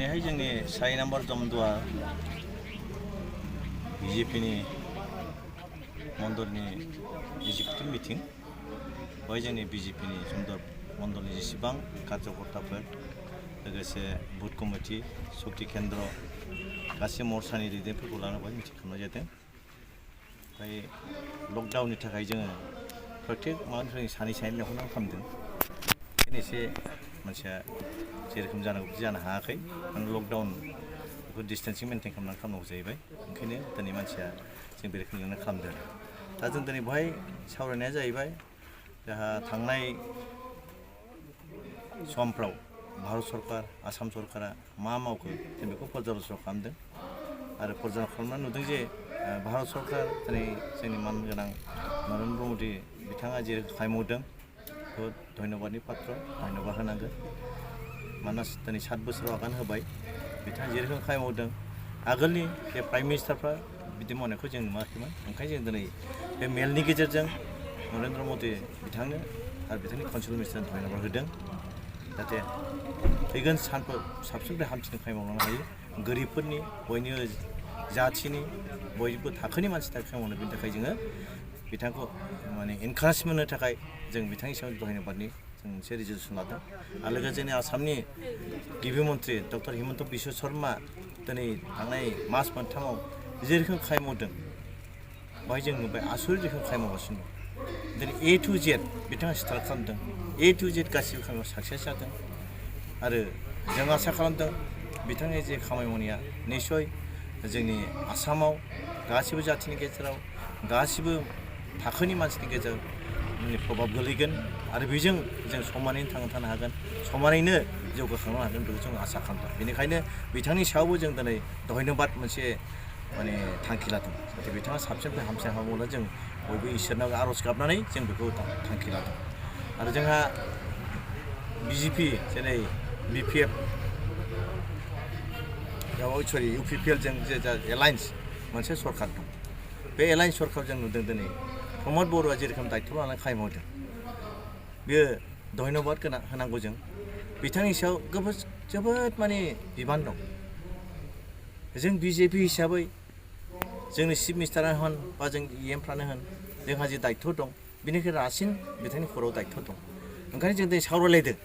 दिनैहाय जोंनि 4 number जमदुवा बिजेपिनि मण्डलनि एजिकिउटिभ meeting बेवहाय जोंनि बिजेपिनि जमदुवा मण्डलनि जेसेबां कार्यकर्ताफोर लोगोसे बुथ कमिटि शक्ति केन्द्र गासै मर्चानि दैदेनफोरखौ लाना बेवहाय मिटिं खालामनाय जादों। ओमफ्राय लकडाउननि थाखाय जोङो प्रत्येक माबानिफ्राय सानै लेंहरनानै खालामदों। एसे मानसिया जेरोखोम जानांगौ बिदि जानो हायाखै, माने लकडाउन बेखौ डिस्टेन्सिं मेनटेन खालामनानै खालामनांगौ जाहैबाय। ओंखायनो दिनै मानसिया जों बे रोखोम लिंनानै खालामदों। दा जों दिनै बेवहाय सावरायनाया जाहैबाय जोंहा थांनाय समफ्राव भारत सरकार आसाम सरकारा मा मावखो जों बेखौ पर्यालोचना खालामदों आरो पर्यालोचना खालामनानै नुदों जे भारत सरकार दिनै जोंनि मानगोनां नरेन्द्र मदि बिथाङा जे खामानि मावदों बहुत धन्यबादनि पात्र, धन्यबाद होनांगोन। मानोना दिनै 7 बोसोराव आगान होबाय, बिथाङा जे रोखोम खामानि मावदों आगोलनि बे प्राइम मिनिस्टारफ्रा बिदि मावनायखौ जों नुवाखैमोन। ओंखायनो जों दिनै बे मेलनि गेजेरजों नरेन्द्र मदि बिथांनो आरो बिथांनि काउन्सिल मिनिस्टारनो धन्यबाद होदों, जाहाथे फैगोन सानफोर साबसिननिफ्राय हामसिन खामानि मावलांनो हायो। गोरिबफोरनि बयनिबो जाथिनि बयबो थाखोनि मानसिनि थाखाय खामानि मावनो, बेनि थाखाय जोङो बिथांखौ माने एनकारेज मोननो थाखाय जों बिथांनि सायाव धन्यबादनि जों मोनसे रेजलिउसन लादों। आरो लोगोसे जोंनि आसामनि गिबि मन्त्रि डक्टर हिमन्त बिश्व शर्मा दिनै थांनाय मास मोनथामाव जे रोखोम खामानि मावदों बेवहाय जों नुबाय आसरित रोखोम खामानि मावगासिनो दं। दिनै A to Z बिथाङा स्टार्ट खालामदों, A to Z गासिबो खामानियाव साक्सेस जादों। आरो जों आसा खालामदों बिथांनि जे खामानि मावनाया निस्सय जोंनि आसामाव गासिबो जाथिनि गेजेराव गासिबो थाखोनि मानसिनि गेजेराव प्रभाब गोलैगोन आरो बेजों जों समानैनो थांना थानो हागोन, समानैनो जौगाखांनो हागोन बेखौ जों आसा खालामदों। बेनिखायनो बिथांनि सायावबो जों दिनै धन्यबाद मोनसे माने थांखि लादों, जाहाथे बिथाङा साबसिननिफ्राय हामसिन हाबा मावनो जों बयबो इसोरनाव आर'ज गाबनानै जों बेखौ थांखि लादों। आरो जोंहा बिजेपि जेरै BPF UPPLजों जे एलायन्स मोनसे सरकार दं, बे एलायन्स सरकार जों नुदों दिनै प्रमद बर'आ जेरोखोम दायित्व लानानै खामानि मावदों बेयो धन्यबाद होनांगौ। जों बिथांनि सायाव जोबोद माने बिबान दं। जों बिजेपि हिसाबै जोंनि चिफ मिनिस्टारानो होन बा जों EMफ्रानो होन जोंहा जे दायित्व दं बेनिख्रुइ रासिन बिथांनि खर'आव दायित्व दं। ओंखायनो जों दिनै सावरायलायदों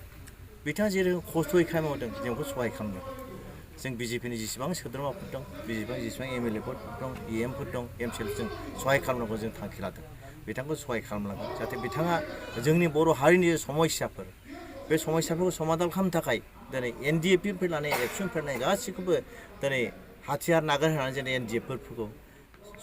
बिथाङा जेरोखोम खस्थ'यै खामानि मावदों जों बेखौ सहाय खालामदों। जों बिजेपिनि जेसेबां सोद्रोमाफोर दं, जेसेबां MLAफोर दं, EMफोर दं, MCL जों सहाय खालामनांगौ जों थांखि लादों। बिथांखौ सहाय खालामनांगोन जाहाथे बिथाङा जोंनि बर' हारिनि समस्याफोर बे समस्याफोरखौ समाधान खालामनो थाखाय दिनै NDFनिफ्राय लानाय एबसुनिफ्राय लानाय गासैखौबो दिनै हाथियार नागारहोनानै जों NDFफोरखौ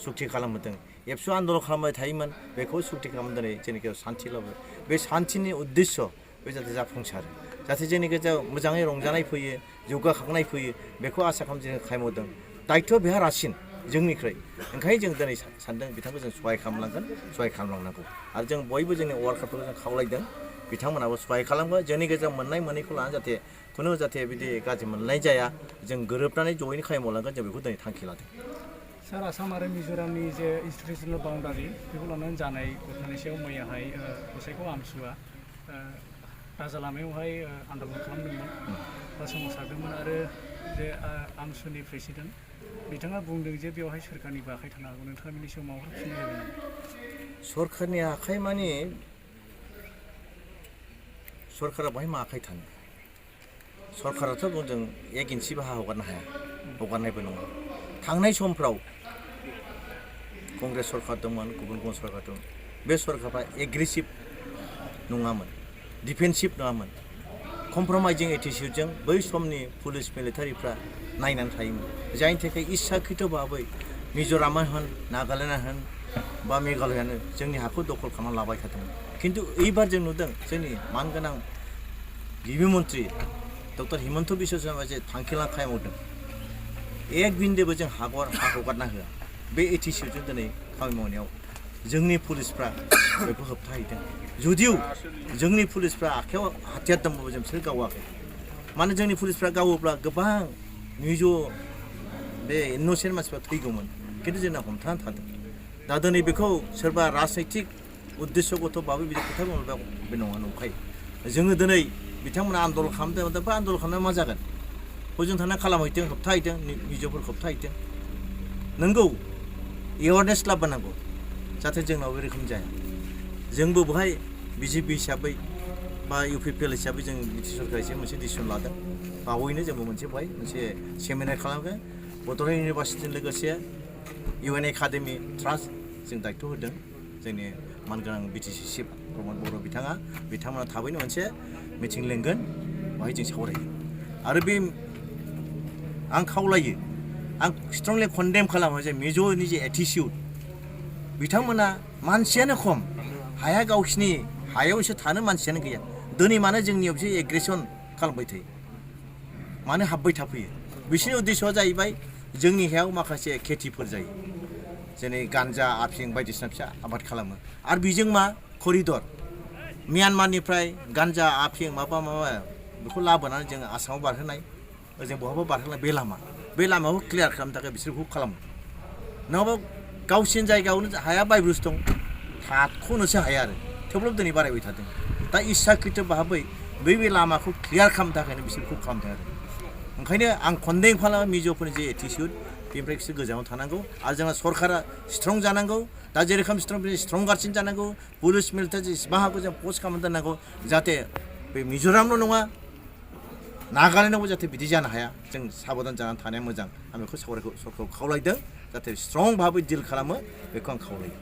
सुक्ति खालामहोदों। एबसु आन्दलन खालामबाय थायोमोन, बेखौ सुक्ति खालामदों। दिनै जोंनि गेजेराव सान्थि लाबोबाय। बे सान्थिनि उद्देश्य बे जाहाथे जाफुंसारो, जाहाथे जोंनि गेजेराव मोजाङै रंजानाय फैयो, जौगाखांनाय फैयो, बेखौ आसा खालाम जों खामानि मावदों। दायित्वआ बेहा रासिन जोंनिख्रुइ, ओंखायनो जों दिनै सानदों बिथांखौ जों सहाय खालामनांगोन, सहाय खालामलांनांगौ। आरो जों बयबो जोंनि वार्कारफोरखौ जों खावलायदों बिथांमोनाबो सहाय खालामगोन। जोंनि गेजेराव मोननाय मोनैखौ लानानै जाहाथे बिदि गाज्रि मोननाय जाया, जों गोरोबनानै जयैनो खामानि मावलांगोन। जों बेखौ दिनै थांखि लादों। सार, आसाम आरो मिज'रामनि जे इन्स्टिटिउसनेल बाउन्डारि बेखौ लानानै जानाय घटनानि सायाव मैयाहाय गसाइगाव आमसुआ राजा लामायावहाय आन्दलन खालामदोंमोन बा सोमावसारदोंमोन आरो जे आमसुनि प्रेसिडेन्ट बिथाङा बुंदों जे बेवहाय सोरखारनिबो आखाइ थानो हागौ। नोंथाङा बिनि सायाव माबाफोर फिननाय होगोन नामा? सरखारनि आखाइ माने सरकारा बेवहाय मा आखाइ थानो? सरकाराथ' बुंदों 1 इन्सिबो हा हगारनो हाया, हगारनायबो नङा। थांनाय समफ्राव कंग्रेस सरकार दंमोन, गुबुन गुबुन सरकार दं, बे सरकारफ्रा एग्रेसिभ नङामोन, डिफेन्सिभ नङामोन, कमप्रमाइजिं एटिटिउडजों बै समनि पुलिस मिलिटारिफ्रा नायनानै थायोमोन। जायनि थाखाय इस्साखित भाबै मिज'रामानो होन, नागालेण्डआनो होन बा मेघालयानो जोंनि हाखौ दखल खालामनानै लाबाय थादोंमोन। खिन्थु एइबार जों नुदों जोंनि मानगोनां गिबि मन्त्रि डक्टर हिमन्त बिश्व शर्माया जे थांखि लाना खामानि मावदों, 1 बिन्दोबो जों हा हगारना होआ। बे एटिटिउडजों दिनै खामानि मावनायाव जोंनि पुलिसफ्रा बेखौ होबथाहैदों। जुदिও जोंनि पुलिसफ्रा आखायाव हाथियार दंबाबो जों बिसोर गावाखै। मानो जोंनि पुलिसफ्रा गावोब्ला गोबां बे इन'सेन्ट मानसिफ्रा थैगौमोन, खिन्थु जोंना हमथानानै थादों। दा दिनै बेखौ सोरबा राजनैतिक उद्देश्यगतबाबो बिदि खोथा बुङोब्ला बे नङा, नंखाय। जोङो दिनै बिथांमोना आन्दलन खालामदों, बे आन्दलन खालामनाया मा जागोन? हजों थाना खालामहैथों होबथाहैथों मिज'फोर होबथाहैथों नोंगौ एवारनेस लाबोनांगौ जाहाथे जोंनाव बे रोखोम जाया जोंबो बेवहाय बिजेपि हिसाबै बा UPPL हिसाबै जों बिटि सरकार एसे मोनसे डिसिसन लादों बावैनो जोंबो मोनसे बेवहाय मोनसे सेमिनार खालामगोन बड'लेण्ड इउनिभार्सिटिजों लोगोसे UN एकाडेमि ट्रास्ट जों दायित्व होदों जोंनि मानगोनां BTC चिफ प्रमद बर' बिथांमोना थाबैनो मोनसे मिटिं लेंगोन बेवहाय जों सावरायगोन आरो बे आं खावलायो आं स्ट्रंलि कन्डेम खालामो जे मिज'नि जे एटिटिउड बिथांमोना मानसियानो खम हाया गावसिनि हायाव एसे थानो मानसियानो गैया दिनै मानो जोंनियाव बिसोर एग्रेसन खालामबाय थायो मानो हाबबाय थाफैयो बिसोरनि उद्देश्यआ जाहैबाय जोंनि हायाव माखासे खेथिफोर जायो जेरै गान्जा आफिं बायदिसिना फिसा आबाद खालामो आरो बेजों मा करिडर म्यानमारनिफ्राय गान्जा आफिं माबा बेखौ लाबोनानै जोङो आसामाव बारहोनाय ओजों बहाबा बारहोनाय बे लामाखौ क्लियार खालामनो थाखाय बिसोर बेखौ खालामो नङाबा गावसिनि जायगायावनो हाया बायब्रुस दं थाथ'नोसो हाया आरो थेवब्लाबो दिनै बारायबाय थादों दा इस्साकृत भाबै बे लामाखौ क्लियार खालामनो थाखायनो बिसोर बेखौ खालामदों आरो ओंखायनो आं कन्डेम खालामो मिज'फोरनि जे एटिटिउड बेनिफ्राय बिसोर गोजानाव थानांगौ आरो जोंना सरकारा स्ट्रं जानांगौ दा जेरोखोम स्ट्रंगारसिन जानांगौ पुलिस मिलिटारि जेसेबां हागौ जों पस्ट खालामना दोननांगौ जाहाथे बे मिज'रामल' नङा नागालेण्डआवबो जाहाथे बिदि जानो हाया जों साबधान जानानै थानाया मोजां आं बेखौ सरकारखौ खावलायदों जाहाथे स्ट्रं भाबै डिल खालामो बेखौ आं खावलायो